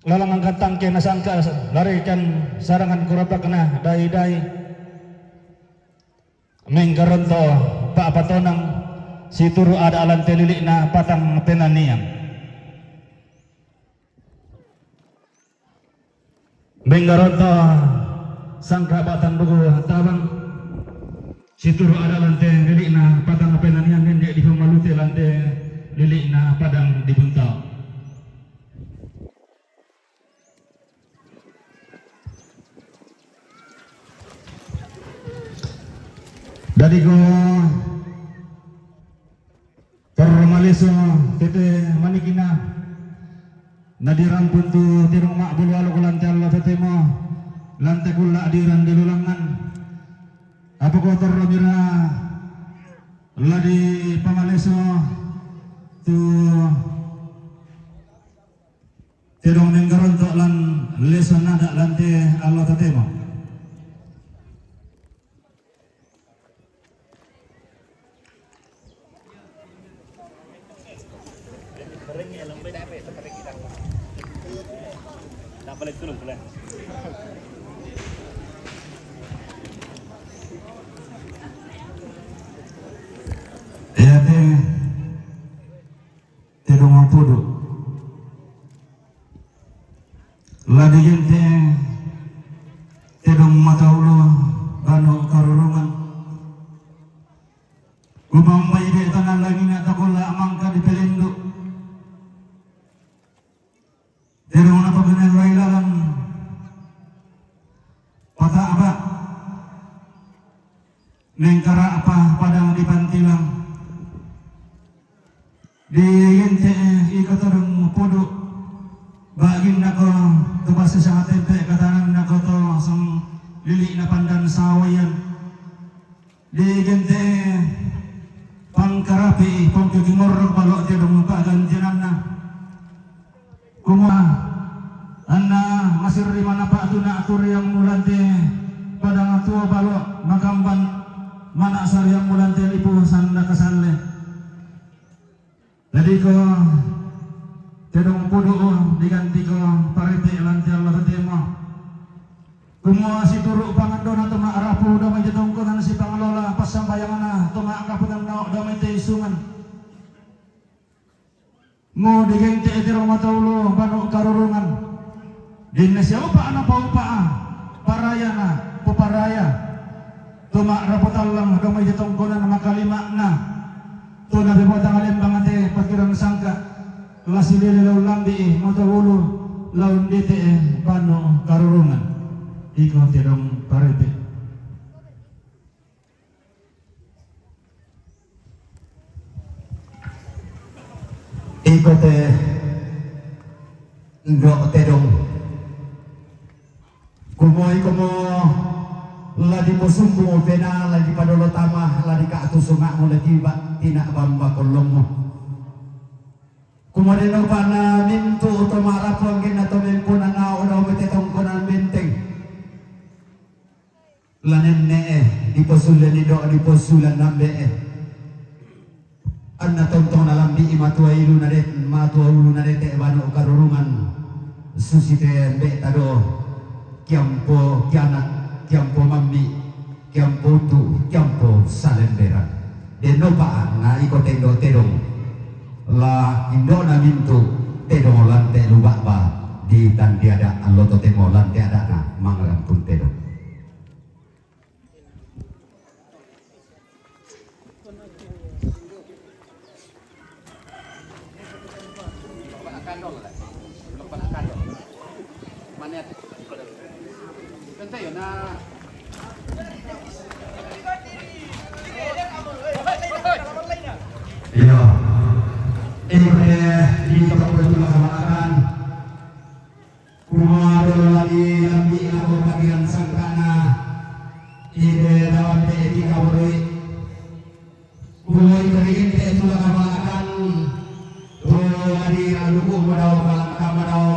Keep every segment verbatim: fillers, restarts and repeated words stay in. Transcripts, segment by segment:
Lalang angkat tangke nasangka larikan sarangan kurapakna dai-dai. Menggaronto pa'patonang situru' ada' lante lili'na patang penanian. Menggaronto sangka batang bugu tabang situru' ada' lante lili'na patang penanian, dende' dipammalute lante lili'na padang di Buntao. Dadi ko torro maleso tete manikina, nadirampun tu tedong ma'bulu aluk lante allo tetemo, lante kulla' diran di lulangngan. Apa ko torro mira la dipamaleso tu tedong menggaronto lan leson ada' lante allo tetemo. Iya, te. Tedong ampudu. La digente' tedong mataulu banu karurungan. Kumambai be tanah langina takola mangka dipelendu'. Tedong napaganai wai lalan pata'ba. Mengkara'pa padang di pantilang. Di gente'e iko todong pudu', ba'ginnako to basse sangatempe' katanannako to sang lili'na pandan saoyan. Di gente'e pangkarapi'i pongki gimorrok balo' tedong pa'gantiananna. Kumua, anna masirri manapa' tu na'turiang mulante padang tuo balo' makamban mana'sariang mulante lipu sanda kasalle. Dadi ko tedong pudu'u digantiko parete' lante allo tetemo. Kumua situru' pangandona to ma'rapu dao mai te tongkonan sipangalola passambayanganna to ma'kapunannao dao mai te isungan. Mo digente'e tedong mataulu banu karurungan. Dinne siaupa' napaupa'a parayana poparaya to ma'rapu tallang dao mai te tongkonan makalima'na to napepotang lembang te pakirang sangka la silili la ullambi'i mataulu la undite'e banu karurungan. Iko tedong parete'. Iko te ndo' tedong. Kumoi komo la diposumbu pena, la dipadolo tama, la dika'tu sunga'mu, la tiba' tina' bamba kollongmu. Kumode nopana mintu' to ma'rapu anggenna to mempo nanao dao mai te tongkonan benteng. La nenne'e diposulle nido' diposulan nambe'e. Anna tontong nalambi'i matua ilu nade-, matua ulu nadete' banu karurungan susite mbe'ta do kiampo kiana', kiampo mammi', kiampo utu', kiampo salemberan. Dennopa na iko tendo tedong. La indo'na mintu' tedong lante luba'ba di tandiada' allo totemo lante ada'na mangrampun tedong. Iyo. Ente di tempat itu makan. Kumua dolo lagi lambi lako bagian sangkana. Ide dawan te etika boroi. Kumua ide ente itu laka malakan. Dolo lagi aluku madao malaka madao.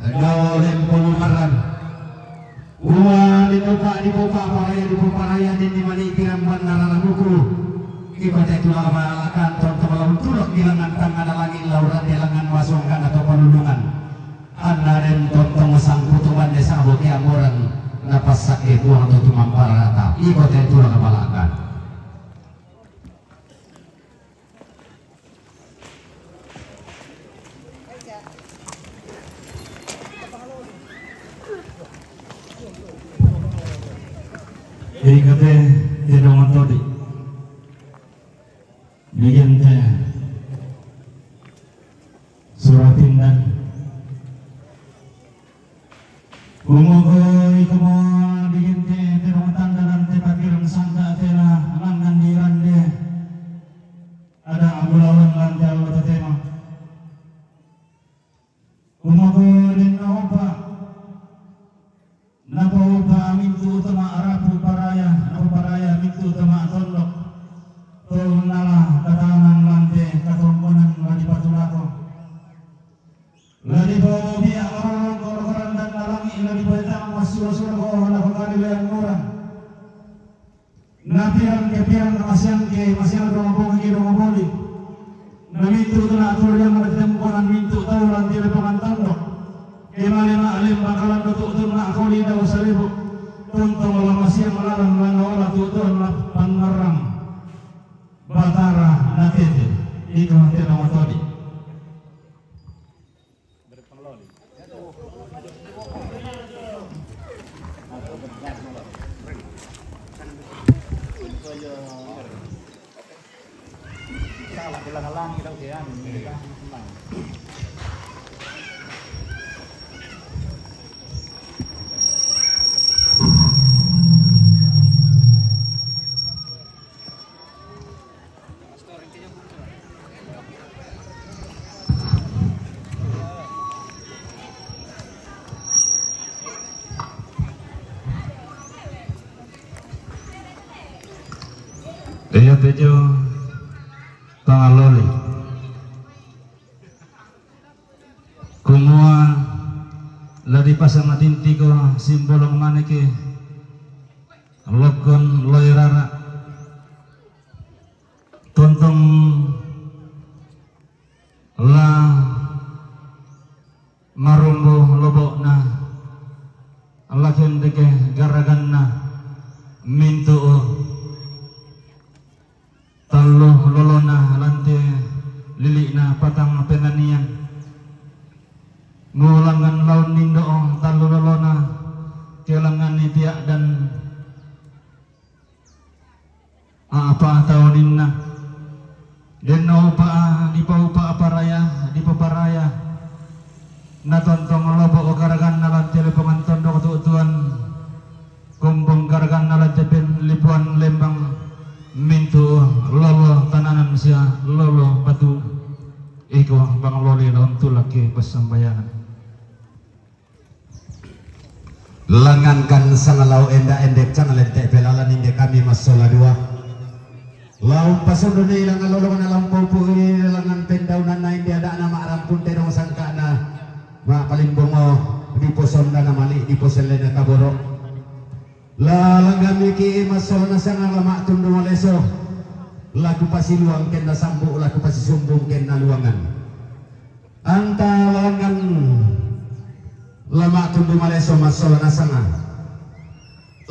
Dao lempo maran. Kumua dibuka dibuka paraya dibuka paraya dini mani pirang bandara aluku. Ipate itu laka malakan tonton lawan tulok di lengan tangana langit lauran di lengan masuk kana to palulungan. Anna Tontong sangkutuban desa boki amuran napasake puang tu tumamparata. Iko te tulang kapalakan. Jadi kate, te dongan todi. Bikin te. Suratindan. Kumoko iko mo diginte te dongan tanda dan te pakirang sanda tela langan di rande. Ada abulawan lan te Allah tatema. Kumoko den na opa. Napa opa mintu utama arapu paraya, napa paraya mintu utama tondok. Tol nala katanan lan te katongkonan la dipatulako. La dipaobiak marorong korokoran dan nalangi la dipaitang masula-sula ko na pakali lean murang. Na pirang ke pirang na masiang ke masiang dongo bongi dongo boli. Na mintu tu na tulu yang na tempo na mintu tau lan tile pangan tandok. Ke male ma alim bakalan dotuk tu na koli dau salibu. Tontong la masiang lalan la na ola tu tu na pangarang. Batara na tete. Iko te na matodi. Iya tejo pangaloli. Kumua la dipasang na tinti ko simbolong maneke lokon loirara. Tontong la marombo lobokna la kendeke garaganna mintu tallu lolona lan te lilikna patang penanian. Ngulangan laun nindo tallu lolona kelangan ni tiak dan apa tau ninna. Denno upa dipaupa paraya dipaparaya. Na tontong lobo garaganna lan te lepongan tondok tutuan. Kumbung garaganna lan te pen lipuan lembang mintu lolo tananan sia lolo batu. Iko bang loli laun tulak ke pasambayangan. Langan kan sangalau enda endek sangalente pelalan inde kami masola dua. Lau pasondo ni langan lolong na lampau puri langan pendaunan na inde ada nama rampun tedong sangkana. Ma palimbongo di posonda na mali di posellena kaboro. La langan miki masola na sanga lama tundu maleso. Laku pasiluang kena sambu laku pasisumbung kena luangan. Anta langan lama tundu maleso masola na sanga.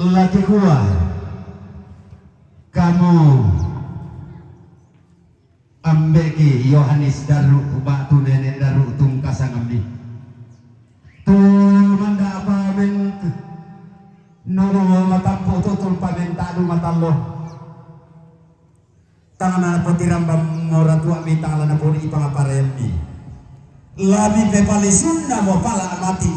Laki kua kamu ambeki Yohanes daru batu nene daru tungkasang ambi. Tu manda apa men nono matampu tutul pamen tadu matallo. Tangana potiramba moratuami tangana podi ipangaparayammi. Labi pepalisunna mo pala mati.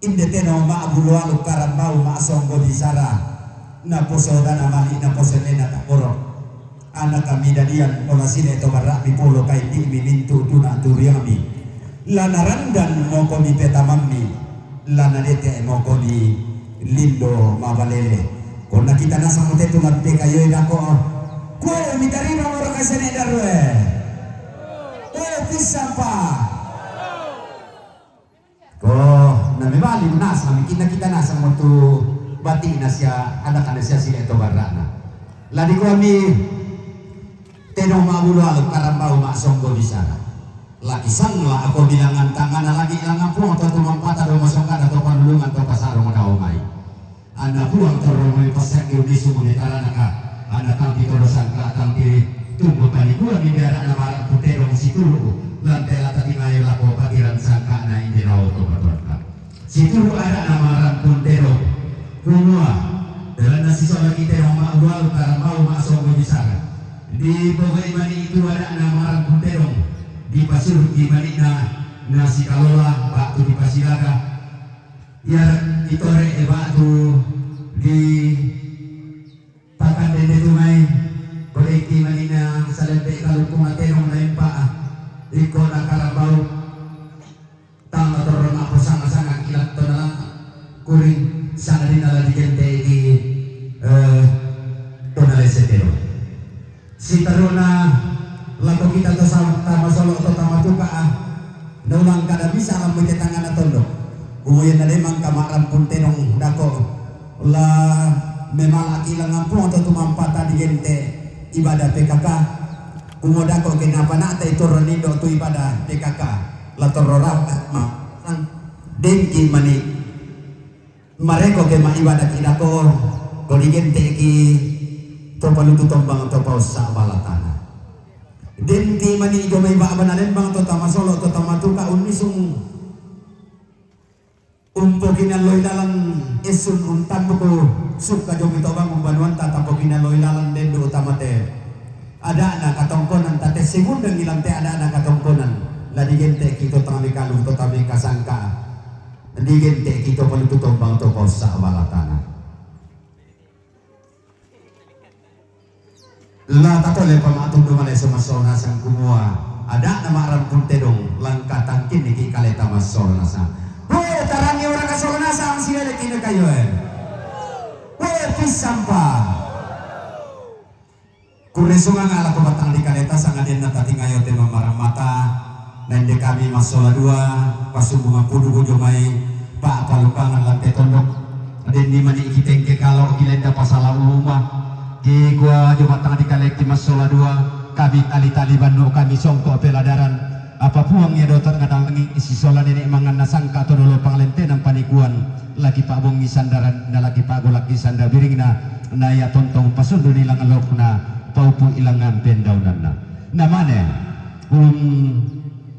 Inde teno ma bulu alu karambau ma songgo bisara. Na posodana mali na poselena takoro. Anak kami dadian polasine to barami polo kaiti mi mintu tuna turiami. Lana randan moko mi petamammi. Lana dete moko mi lindo mabalele. Konna kita nasang mo tetu ngadde kayoe dako. Kue mi tarima moro kasene darue. Kue pisapa. Ko na mebali nasang mi kita kita nasang mo tu bati nasia ada kana sia sile to barana. Ladi ko mi teno ma bulu alu karambau ma songgo bisara. Laki sangla ako bilangan tangana lagi langan puang to Lante la tatingayo lako patiran sangka'na inde naoto matuanta. Situru ada'na marampun tedong, kumua, belanna sisola ki tedong ma'ualu karambau ma'songgo bisara. Dipogau'i mani itu ada'na marampun tedong, dipasuruki mani'na nasikalola ba'tu dipasilaga, ia itore ba'tu di Pakandende tu mai, poleiki mani'na salempe kaluku matedong naimpa, iko nakarambau, tama torro ma'posanga-sanga kilat tonala, kuring sangadinna la digente'iki, eh, tonalese tedong. Siteruna lako kita to sa-, tama solo to tama tuka, ah. Naulang kada bisa lammu te tangana tondok. Kumua ianna de mangka ma'rampun tedong dako. La memalaki langampu to tumampata digente ibadah P K K. Kumua dako kenapa na te torro nindo tu ibadah P K K. La torro rapa ma-, dengki mani. Mareko ke ma'ibadaki dako, ko digenteki to palutu tombang to paussa bala tana. Denti mani ijo mai ba'bana lembang to tama solo to tama tuka unnisung umpokinalloi lalan essun untambuku sukka jomi to bangun banuanta tapokinalloi lalan dendu utamate. Ada'na katongkonan tate segundang ilante ada'na katongkonan la digenteki to tami kalu to tami kasangka. Digenteki to palutu tombang to paussa bala tana. La tatole pama'tundu male sumassaona sangkumua. Ada'na ma'rampun tedong langka tangkinniki kaleta massaona sa. We, tarangi orang kasaona sa ang silele kine kayoe. We, pissampa. Kurre sumanga' lako batang dikaleta sangadinna tatingayo te mammarang mata, na inde kami massola dua, passumbungan pudu ujo mai, pa'palumbangan lante tondok, denni mani kitengke kalo kilenda pasala uma, kikua jo batang dikaleki massola dua, kami tali-tali bannu kami songko peladaran, apa puang ia dotar ngadangi sisola nene manganna sangka to dolo panglentenan panikuan, laki pa'bongi sandaran, na laki pa'golaki sanda biringna, na ia tontong pasunduni langan lokna, paupu ilangan pendaunanna. Na mane, um,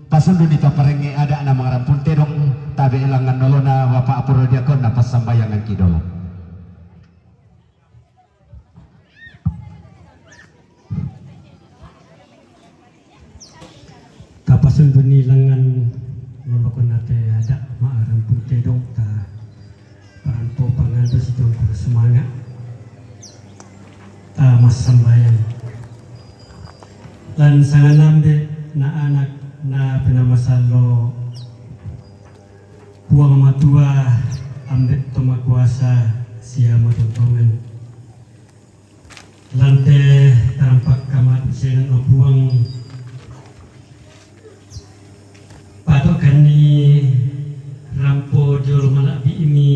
pasunduni to parenge ada'na mangarampun tedong, tabe ilangan nolona, bapa apuro diakonna passambayangan kidolo. Tapasunduni langan lolokon ate ada' ma'rampun tedong ta parampo pangando sitongkol sumanga' ta massambayang. Lan sanganambe na anak na pinamasallo Puang Matua, Ambe' to makuasa sia matontongan. Lante tarampakka mapisengan o Puang, patokanni rampo jolo mala'bi'mi.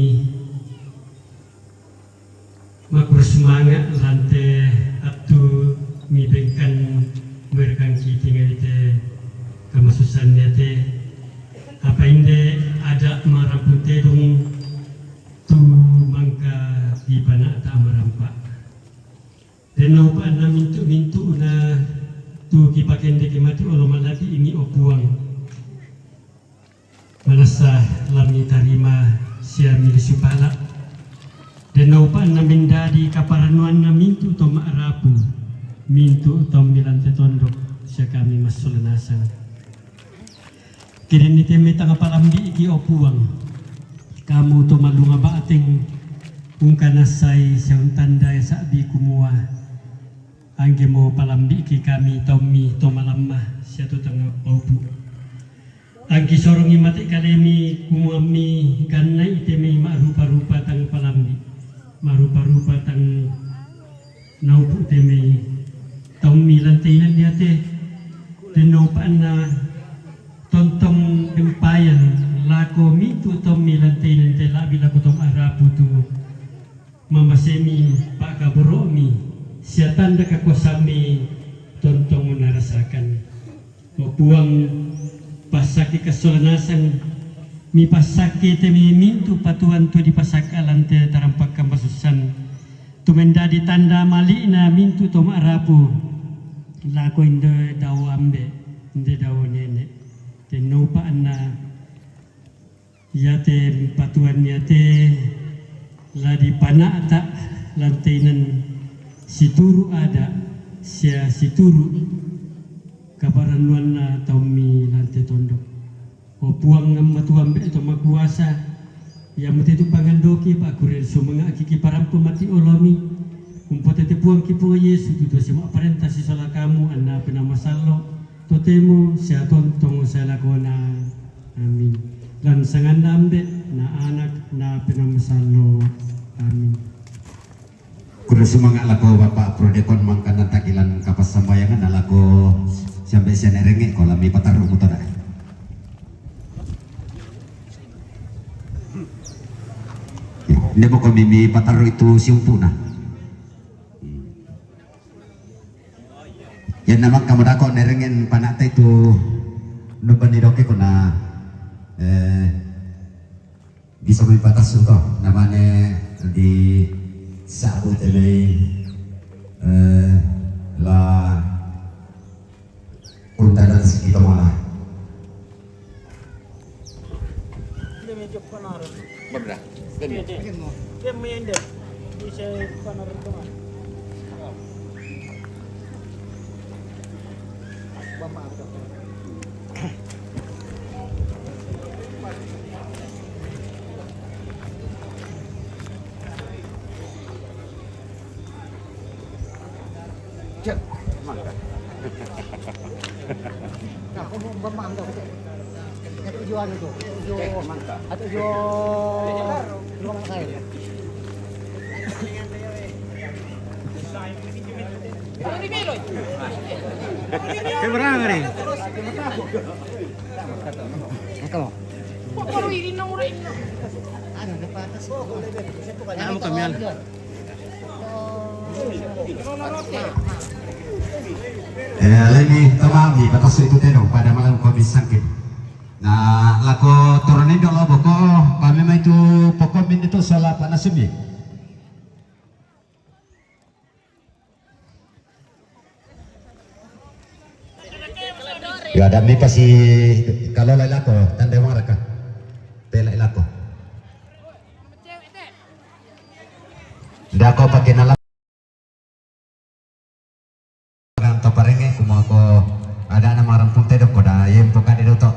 Makurre sumanga' lante attu mibengkan merekangki tingaite kamasussanniate. Apa inde ada' marampun tedong tu mangka dipana'ta marampa. Denno upa'na mintu'-mintu'na tu kipakendeke mati olo mala'bi'mi o Puang. Manassa la mitarima sia milisu pala'. Denno upa'na mendadi kaparannuanna mintu' to ma'rapu, mintu' to milante tondok sia kami massola nasang. Kidenni temme tanga palambi'ki o Puang, kamu to mallunga ba'teng ungkanassai sia untandai sa'bi kumua, anggemo palambi'ki kami taummi to malamma sia to tanga paupu. Angki sorongi mate kalemi kumuammi gannai temei ma'rupa-rupa tang palambi, ma'rupa-rupa tang naupu temei taummi lante inanniate, denno upa'na tontong empayan lako mintu' taummi lante inanniate la'bi lako to ma'rapu tu mamasemi pa'kaboro'mi sia tanda kakuasammi tontong narasakan. O Puang, passakki kassola nasang, mipassakki temei mintu' patuan tu dipasakka lante tarampakka masussan, tu mendadi tanda mali'na mintu' to ma'rapu lako indoe dao ambe'. Nde dao nene', tennopa anna iate patuan iate la dipana'ta' lan tainan situru' ada' sia situru' kaparannuanna taummi lan te tondok. O Puang Amma Tuhan Ambe' to makuasa, iamo te tu pangandoki, pa'kurre sumanga'ki kiparampe mati olomi, umpotete Puangki Puang Yesu tu to sima'parenta sisola kamu anna penamasallo, totemo sia tontong sia lakona. Amin. Lan sanganna Ambe', na Anak, na Penamasallo. Amin. Kudu sumanga' lako Bapak Prodekon mangkana takilan kapassambayangan na lako siambe' sia nerengnge' ko lami patarru' mutona. Inde moko mimi patarru' itu siumpu'na. Iyanna mangka modako nerengngen pana'ta itu nubani doke kona, eh, bisa mi patassu to, namane di sabu temei, eh, la unta dan siki to mala. Babra. Cek, mangga. Nah, aku mau bermain dong. Yang tujuan itu, tujuan. Cek, mangga. Atau tujuan, tujuan saya. Seberang hari. Engkau. Ada depan atas. Kamu kamian. Eh, lagi tamami batas itu teno pada malam kau bisangkin. Nah, lako turun indo lo boko, kami mai tu pokok min itu salah panas ini. Ya, ada mi pasi kalau lai lako, tanda maraka. Pela lako. Dako pakai nala. Nang to parenge kumako ada na marampung tedok koda yempo kade doto.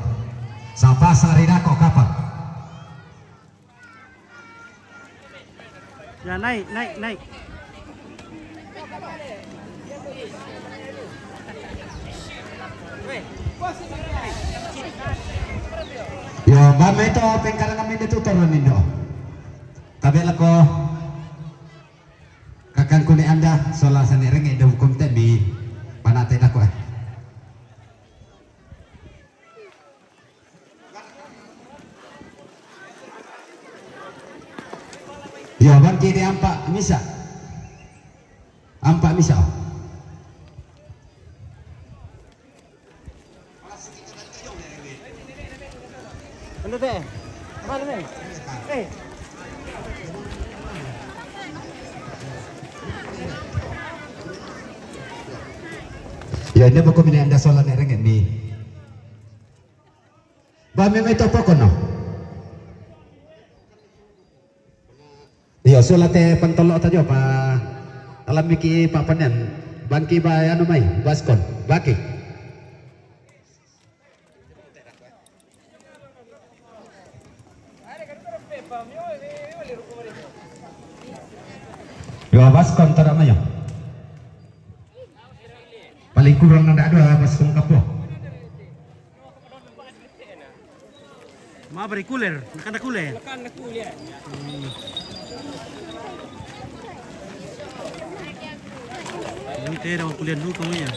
Sampai sari dako kapa. Ya, naik, naik, naik. Yo, bame to pengkarang kami de tutor nindo. Tabe lako kakangku ne anda sola sane renge do hukum te mi panate dako eh. Yo, bangki de ampa misa. Ampa misa. Ano te? Ano te? Eh. Ya, ini buku mini anda sola ne renge mi. Ba mi mai topo kono. Iyo, sulate pantolo tajo pa alam miki pa panen. Bangki ba anu mai, baskon. Baki. Iyo, baskon tara mayo. Paling kurang nanda dua baskon kapo. Ma beri kuler, nakanda kuler. Nakanda kuler. Hmm. Ini tera kuler dulu kamu ya.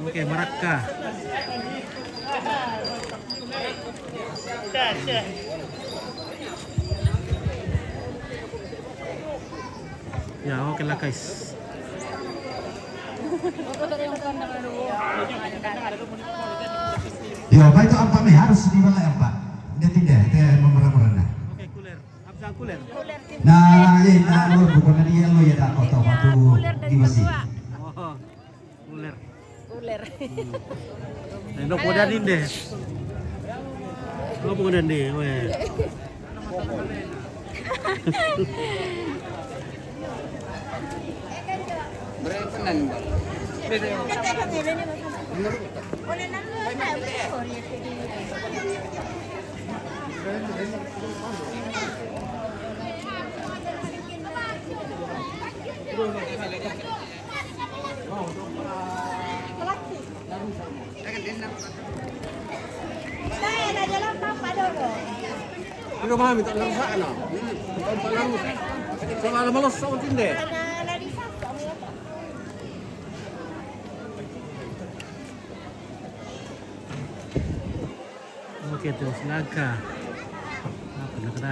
Oke, marakka. Ya, oke lah, guys. Yo, baik itu empat nih harus dibelah empat. Dia tidak, dia memerah-merah. Oke, kuler. Absang. Nah, eh, nah, lo bukan dia lo ya tak kotor waktu di masih. Oh, ular. Ular. Hmm. Eh, no podan inde. No podan inde, weh. Ino mami tak lang sana. Sama malos sa untinde. Oke, terus langkah. Apa nak kena?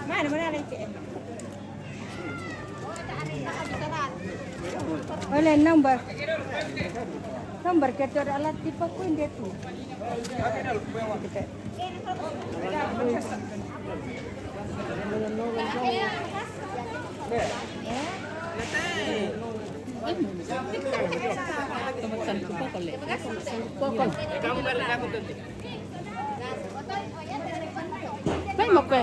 Mana, mana ada C M? Oleh nomor. Nomor kita ada alat tipe kuin dia tu. Bai mo ko.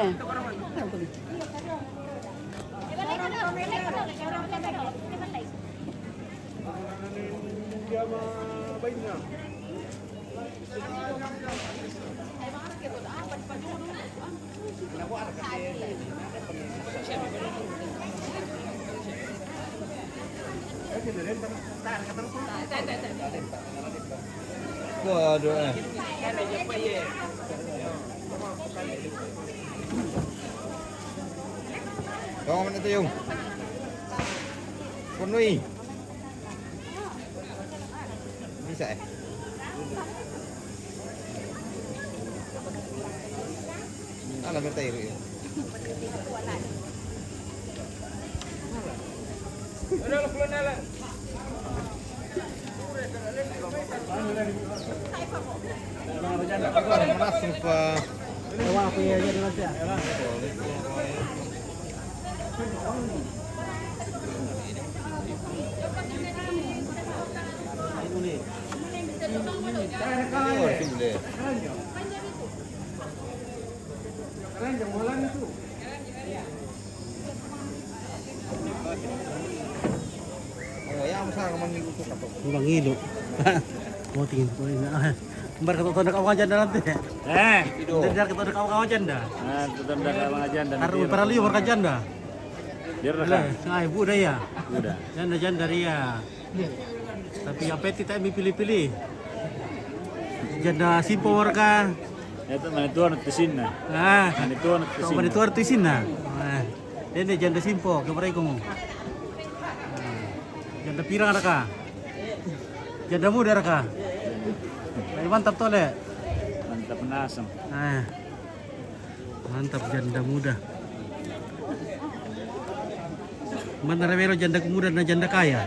Waduh, eh. Kamu mana tu, Yung? Penuhi. Bisa, eh? Alam bertayo, Yung. Masuk pa. Bang ilu. Mau tingin ko na. Bar ka to na kawajan da nanti. Eh, bar ka to na kawajan da. Ah, to na kawajan da. Aru para liu warga janda. Biar lah. Ay, buda ya. Buda. Janda, janda dia. Tapi yang peti tak mi pilih-pilih. Janda simpo warga. Itu mana tuan tu sinna. Ah. Mana tuan tu sinna. Mana tuan tu sinna. Ah. Dende janda simpo, ke mereka mu. Ah. Janda pirang ada kah? Janda muda ada kah? Mantap tole. Mantap nasem. Ah. Mantap janda muda. Mana rewelo janda muda na janda kaya.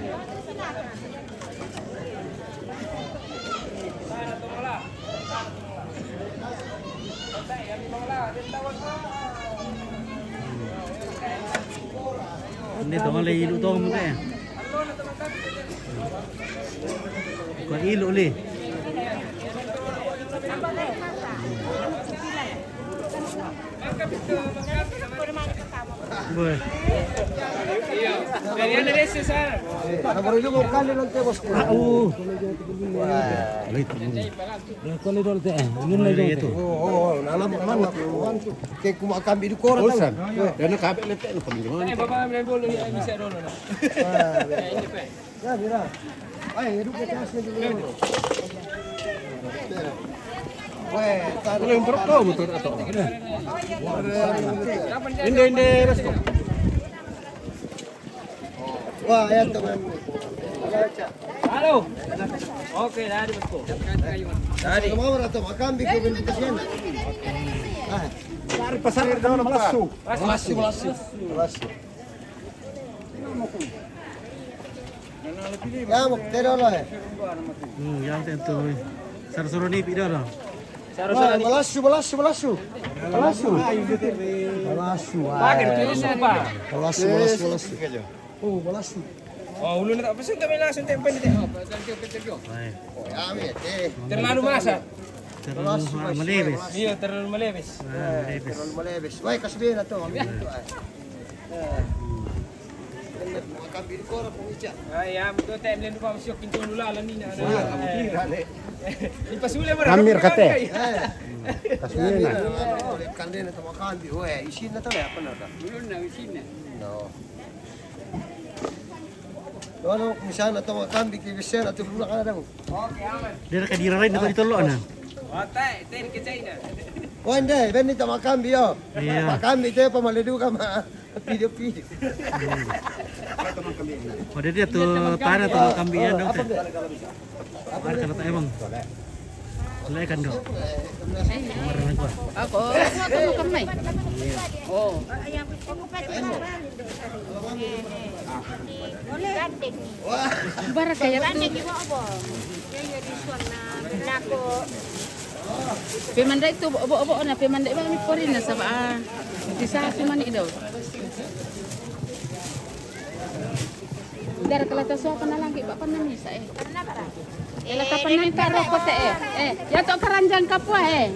Ini dong le ilu dong muda. Ko ilu le. Boy. Dari anda desa sana? Nah, baru itu mau kali nanti, Bosku. Ah, uh. Wah. Kuali dulu teh. Ini lagi itu. Oh, oh, oh, nah, lama, lama. Kayak kuma kambing di koran. Urusan. Karena kabel letek, lu paling gimana? Eh, Bapak ambil dulu, ya, bisa dulu, nah. Wah. Ya, ini, Pak. Ya, mira. Ay, hidup ke atas ni dulu. Weh, tak ada. Boleh berapa motor atau? Ini, ini, Rasko. Wah, ya, teman. Halo. Oke, dari Rasko. Dari. Mau atau makan bikin kesian. Ah. Dari pasar dalam Malasu. Malasu, Malasu. Malasu. Ya, mau kita dulu, eh. Hmm, yang tentu. Sar-sar ni pida lah. Wah, Malasu, Malasu, Malasu. Malasu. Malasu, wah. Pakai terus apa? Malasu, Malasu, Malasu. Oh, Malasu. Oh, ulun tak pesan kami langsung tempat ni. Baik. Oh, ya, ambil, eh. Terlalu masak. Terlalu Malasu, Malasu, melebes. Malasu. Iya, terlalu melebes. Ah, melebes. Terlalu melebes. Wah, kasih bela tu, ambil itu, eh. Eh. Makan biri korang pun ijak. Ah, ya, betul, tak boleh lupa masuk pintu dulu lah, ni nak. Wah, kamu kira, Lek. Ni pas boleh berapa kali? Amir kata. Eh. Kasih bela. Boleh kandai nak makan biri. Weh, isin na tahu ya, apa nak? Belum nak isin na. No. Wala, misan atau makan bikin bisan atau dulu kan ada. Dia ada kadira lain dapat ditolok na. Wah, ndai, ben ni tak makan bio. Iya. Makan bi tu apa malu dulu kan, Mak? Tapi dia pi. Pada dia tu tanah tu makan bi ya, dong. Ada kena tak emang. Wala, kando. Ako, ako, ako, kamay. Oh. Bara kaya tu. Pemandai tu, obo, obo, obo na, pemandai bang ni pori na saba, ah. Di sa sumani daw. Dar kalata suaka na lagi, ba, panamisa, eh. Kalata pananta roko te, eh. Eh, ya to karanjang kapua, eh.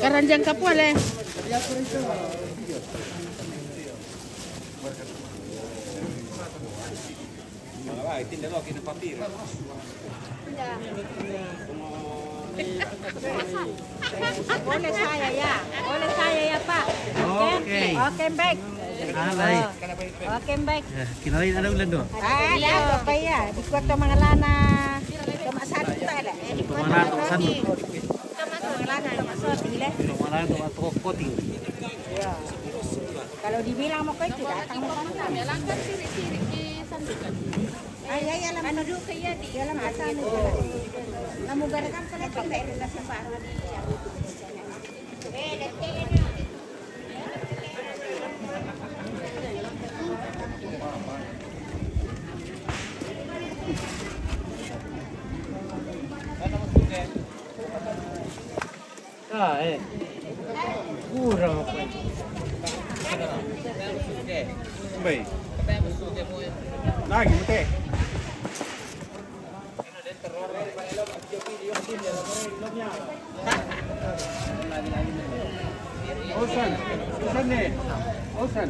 Karanjang kapua, le. Boleh saya ya, boleh saya ya, Pak. Oke. Oke, baik. Ah, baik. Oke, baik. Ya, kenalin ada Ulando. Ah, ya, Bapak ya, di Kota Mangalana. Cuma satu tak ada. Eh, di Kota Mangalana, Mangalana. Cuma satu. Mangalana, cuma satu, le. Mangalana, cuma satu koting. Ya. Kalau dibilang mau kau itu datang mau kau. Langkah sirik-sirik di sandukan. Ay, ay, alam. Ano do kaya di? Alam, asa ano do? Namugar kan pala itong dahil na sa parang. Ah, eh. Kurang apa? Baik. Lagi, mute. Osan, osan ne. Osan.